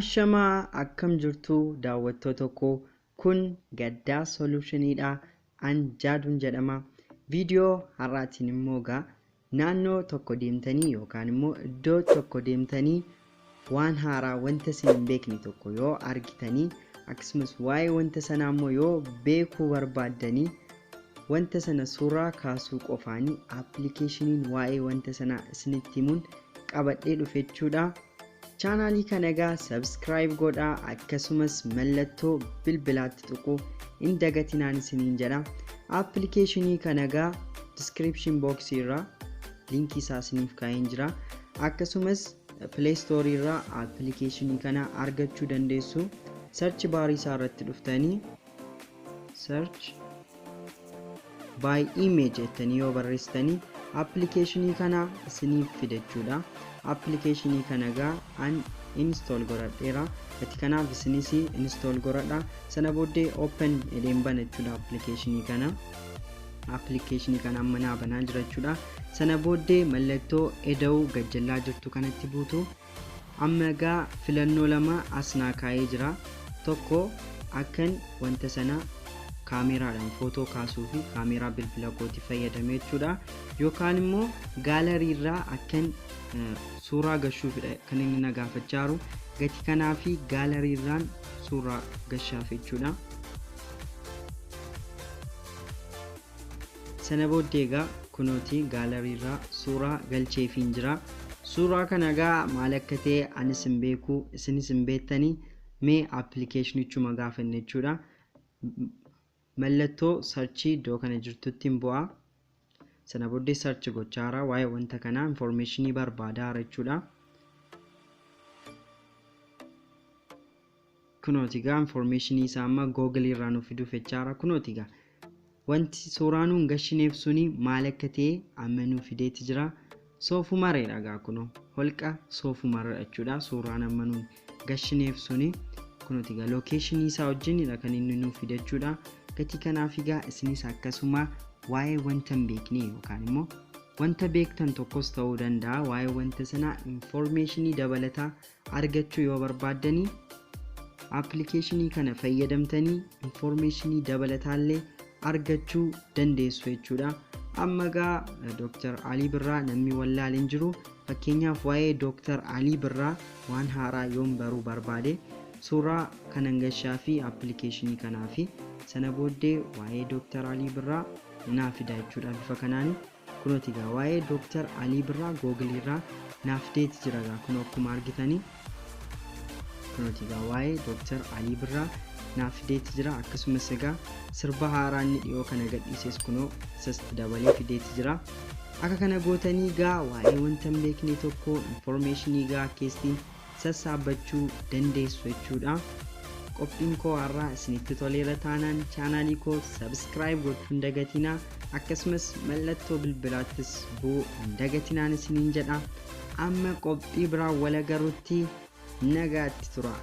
Ashamaa, akkam jirtu daawwattoota koo? Kun Gaddaa Solushiniidha. An Jaaduun jedhama. Viidiyoo har'aatiin immoo egaa naannoo tokko deemtanii yookaan immoo iddoo tokko deemtanii waan haaraa, wanta isin hin beekne tokko yoo argitanii, akkasumas waa'ee wanta sanaa immoo yoo beekuu barbaaddanii, wanta sana suuraa kaasuu qofaanii appilikeeshiniin waa'ee wanta sanaa isinitti himuun qabadhee dhufe jechuudha. Chaanaalii kana egaa subscribe godhaa, akkasumas mallattoo bilbilaatti tuquu hin dagatinaan isiniin jedha. Appilikeeshinii kana egaa description box irraa liinkii isaa isiniif kaa'een jira. Akkasumas Play Store irraa appilikeeshinii kana argachuu dandeessu. Search baarii isaa irratti dhuftanii "search by image" jettanii yoo barreessitanii appilikeeshinii kana isiniif fida jechuudha. Appilikeeshinii kana egaa an install godhadheera. Gati kanaaf isinis install godhadha. Sana booddee open jedheen bana jechuudha appilikeeshinii kana. Appilikeeshinii kana amma naa banaa jira jechuudha. Sana booddee mallattoo eda'uu gajjallaa jirtu kanatti buutu. Amma egaa filannoo lama as naa kaa'ee jira. Tokko akkan wanta sana kaameraadhaan footoo kaasuu fi kaameraa bilbila kootii fayyadame jechuudha. Yookaan immoo gaalarii irraa akkan suuraa gashuufidha kan inni na gaafachaa jiru. Gati kanaa fi gaalarii irraan suuraa gashaaf jechuudha. Sana booddee egaa kunooti gaalarii irraa suuraa galcheefiin jira. Suuraa kana egaa maal akka ta'e anis hin beeku, isinis hin beektanii, mee appilikeeshinichuma gaafanne jechuudha. Mallattoo searchii iddoo kana jirtutti hin bu'a. Sana booddee search gochaa jira, waa'ee wanta kanaa infoormeeshinii barbaadaa jira jechuudha. Kunooti egaa infoormeeshinii isaa amma Google irraa nuuf fiduuf jechaa jira. Kunooti egaa wanti suuraa nuun gashineef suni maal akka ta'e amma nuuf fideeti jira. Soofumareedha egaa, kunoo holqa Soofumareedha jechuudha. Suuraan amma nuun gashineef suni kunooti egaa lookeeshinii isaa wajjinidha kan inni nuuf fide jechuudha. Gatii kanaaf egaa isinis akkasuma waa'ee wanta hin beekne yookaan immoo wanta beektan tokkos ta'uu danda'a, waa'ee wanta sanaa infoormeeshinii dabalataa argachuu yoo barbaaddanii appilikeeshinii kana fayyadamtanii infoormeeshinii dabalataallee argachuu dandeessu jechuudha. Amma egaa Dr. Alii Birraa namni wallaale hin jiru. Fakkeenyaaf waa'ee Dr. Alii Birraa waan haaraa yoon baruu barbaade suuraa kanan gashaa fi appilikeeshinii kanaa fi sana booddee waa'ee Dr. Alii Birraa naa fida jechuudha bifa kanaan. Kunooti egaa waa'ee Dr. Alii Birraa Google irraa naaf fideeti jira egaa, kun akkuma argitanii kunooti egaa waa'ee Dr. Alii Birraa naaf fideeti jira. Akkasumas egaa sirba haaraa inni dhiyoo kana gadhiises kunoo isas dabalee fideeti jira. Akka kana gootanii egaa waa'ee wanta hin beekne tokko infoormeeshinii egaa keessatti sassaabbachuu dandeessu jechuudha. Qophiin koo har'aa isinitti toleera taanaan chaanaalii koo subscribe gochuu hin dagatinaa, akkasumas mallattoo bilbilaattis bu'uu hin dagatinaan isiniin jedha. Amma qophii biraa wal agarrutti nagaatti tura.